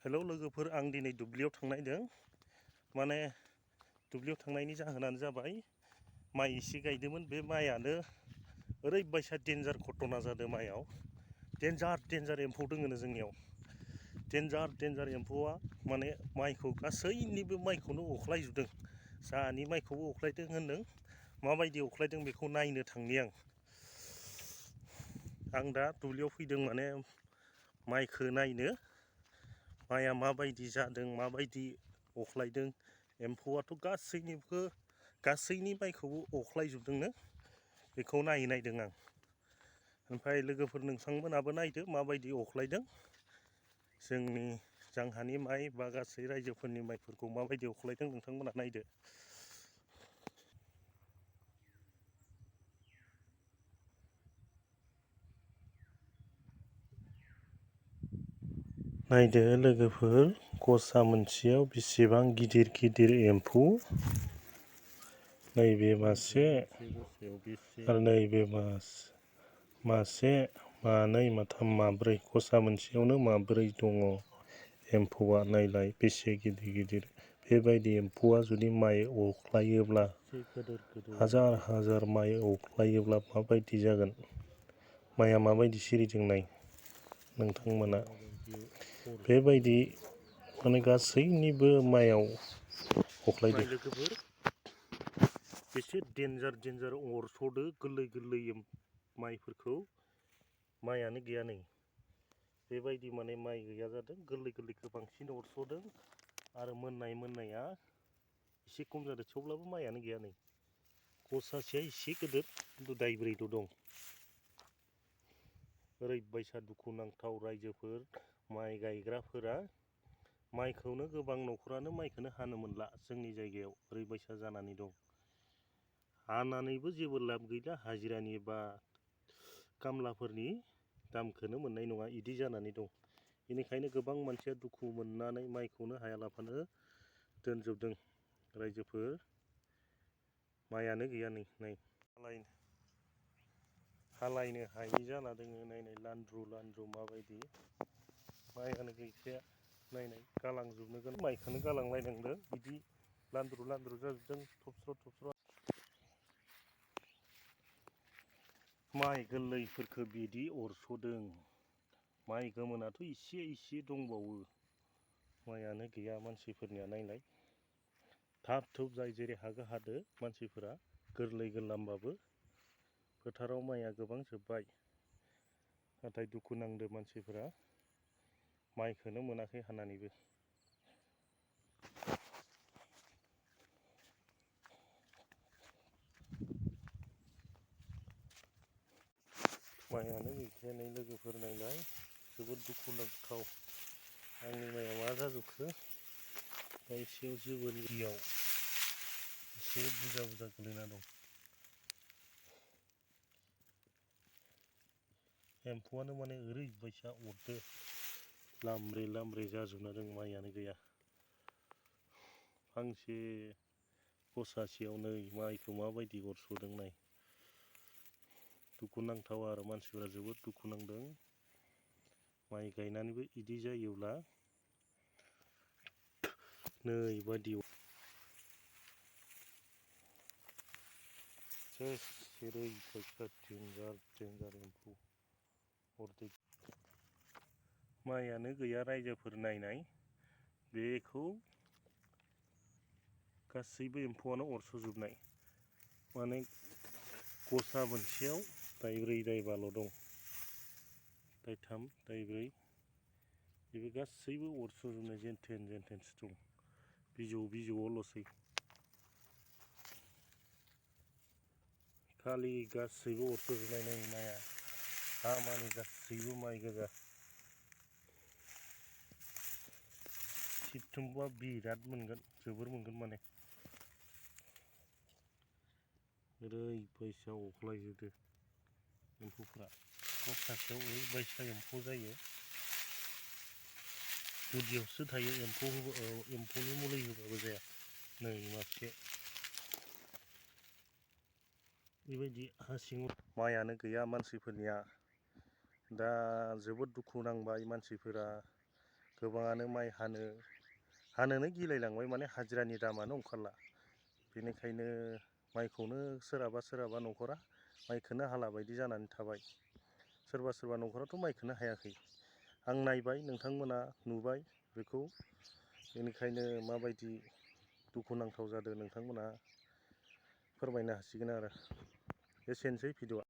Hello लोगोफोर, आं दिनै दुब्लियाव थांनायदों। माने दुब्लियाव थांनायनि जाहोनानो जाबाय माइ इसे गायदोंमोन। बे माइयानो ओरैबायसा डेन्जार घटना जादों। माइयाव डेन्जार एम्फौ दोङोनो जोंनियाव। डेन्जार एम्फौआ माने माइखौ गासैनिबो माइखौनो अख्लायजोबदों। जाहानि माइखौबो अख्लायदों होनदों। माबायदि अख्लायदों बेखौ नायनो थांनि आं दा दुब्लियाव फैदों माने माइखौ नायनो। माइया माबायदि जादों, माबायदि अख्लायदों। एम्फौआथ' गासैनि माइखौबो अख्लायजोबदोंनो। बेखौ नायदों आं। ओमफ्राय लोगोफोर, नोंथांमोनाबो नायदो माबायदि अख्लायदों। जोंहानि माइ बा गासै रायजोफोरनि माइफोरखौ माबायदि अख्लायदों नोंथांमोना नायदो। नायदो लोगोफोर, गसा मोनसेयाव बेसेबां गिदिर एम्फौ। नैबे मासे आरो नैबे मासे, मानै, माथाम, माब्रै। गसा मोनसेयावनो माब्रै दङ एम्फौआ। नायलाय बेसे गिदिर। बेबायदि एम्फौआ जुदि माइ अख्लायोब्ला, हाजार माइ अख्लायोब्ला माबायदि जागोन। माइया माबायदि सिरिदों नाय नोंथांमोना। बेबायदि माने गासैनिबो माइयाव अख्लायदों। लोगोफोर, बेसे डेन्जार अरस'दो गोरलै माइफोरखौ। माइयानो गैया नै। बेबायदि माने माइ गैया जादों। गोरलैखौ बांसिन अरस'दों। आरो मोननाया एसे खम जादों। थेवब्लाबो माइयानो गैया नै। गसासेया एसे गिदिर, खिन्थु दाइब्रैल' दं। ओरैबायसा दुखुनांथाव रायजोफोर, माइ गायग्राफोरा। माइखौनो गोबां न'खरानो माइखौनो हानो मोनला। जोंनि जायगायाव ओरैबायसा जानानै दं। हानानैबो जेबो लाब गैला। हाजिरानि बा खामलाफोरनि दामखौनो मोननाय नङा, इदि जानानै दं। बेनिखायनो गोबां मानसिया दुखु मोननानै माइखौनो हायालाफानो दोनजोबदों। रायजोफोर, माइयानो गैया नै। हालायनो हायि जाना दोङो। नायनाय लान्द्रु माबायदि। माइयानो गैखाया। नायनाय गालांजोबनो गोनां। माइखौनो गालांलायनांदों। बिदि लान्द्रु जाजोबदों। थबस्र'। माइ गोरलैफोरखौ बिदि अरस'दों। माइ गोमोनाथ' इसे दंबावो। माइयानो गैया मानसिफोरनिया। नायलाय थाब जाय जेरै हागो हादो मानसिफोरा। गोरलैबाबो फोथाराव माइया गोबां जोब्बाय। नाथाय दुखु नांदो मानसिफोरा, माइखौनो मोनाखै हानानैबो। माइयानो गैखाया नै लोगोफोर। नायलाय जोबोद दुखुनांथाव। आंनि माइया मा जाजोबखो। गायसेयाव जोबोर दैयाव एसे बुरजा गोलैना दं। एम्फौआनो माने ओरैबायसा अरदो। लामब्रे जाजोबना दं। माइयानो गैया। फांसे गसासेयाव नै माइखौ माबायदि अरस'दों नाय। दुखुनांथाव आरो मानसिफोरा जोबोद दुखु नांदों। माइ गायनानैबो इदि जायोब्ला नै बायदि ओरैबायसा डेन्जार एम्फौ अरदो। माइयानो गैया रायजोफोर। नायनाय बेखौ गासैबो एम्फौआनो अरस'जोबनाय। माने गसा मोनसेयाव दाइबाल' दं। दाइथाम, दाइब्रै। बेबो गासैबो अरस'जोबनाय। जेनथेनसो दं। बिजौआवल'सै। खालि गासैबो अरस'जोबनाय नै माइया। हामानि गासैबो माइ गोजा। सिबथुमबा बिराद मोनगोन। जोबोर मोनगोन माने। ओरैबायसा अख्लायजोबदो एम्फौफ्रा। सप्तासेयाव ओरैबायसा एम्फौ जायो। गुदियावसो थायो। एम्फौनि मुलि होबाबो जाया। नै मासे बेबायदि हा सिङाव। माइयानो गैया मानसिफोरनिया। दा जोबोद दुखु नांबाय मानसिफोरा। गोबाङानो माइ हानोनो गिलायलांबाय, माने हाजिरानि दामानो ओंखारला। बेनिखायनो माइखौनो सोरहाबा न'खरा माइखौनो हाला बायदि जानानै थाबाय। सोरबा न'खराथ' माइखौनो हायाखै। आं नायबाय, नोंथांमोना नुबाय बेखौ। बेनिखायनो माबायदि दुखुनांथाव जादों नोंथांमोना फोरमायनो हासिगोन आरो। एसेनोसै भिडिअ'आ।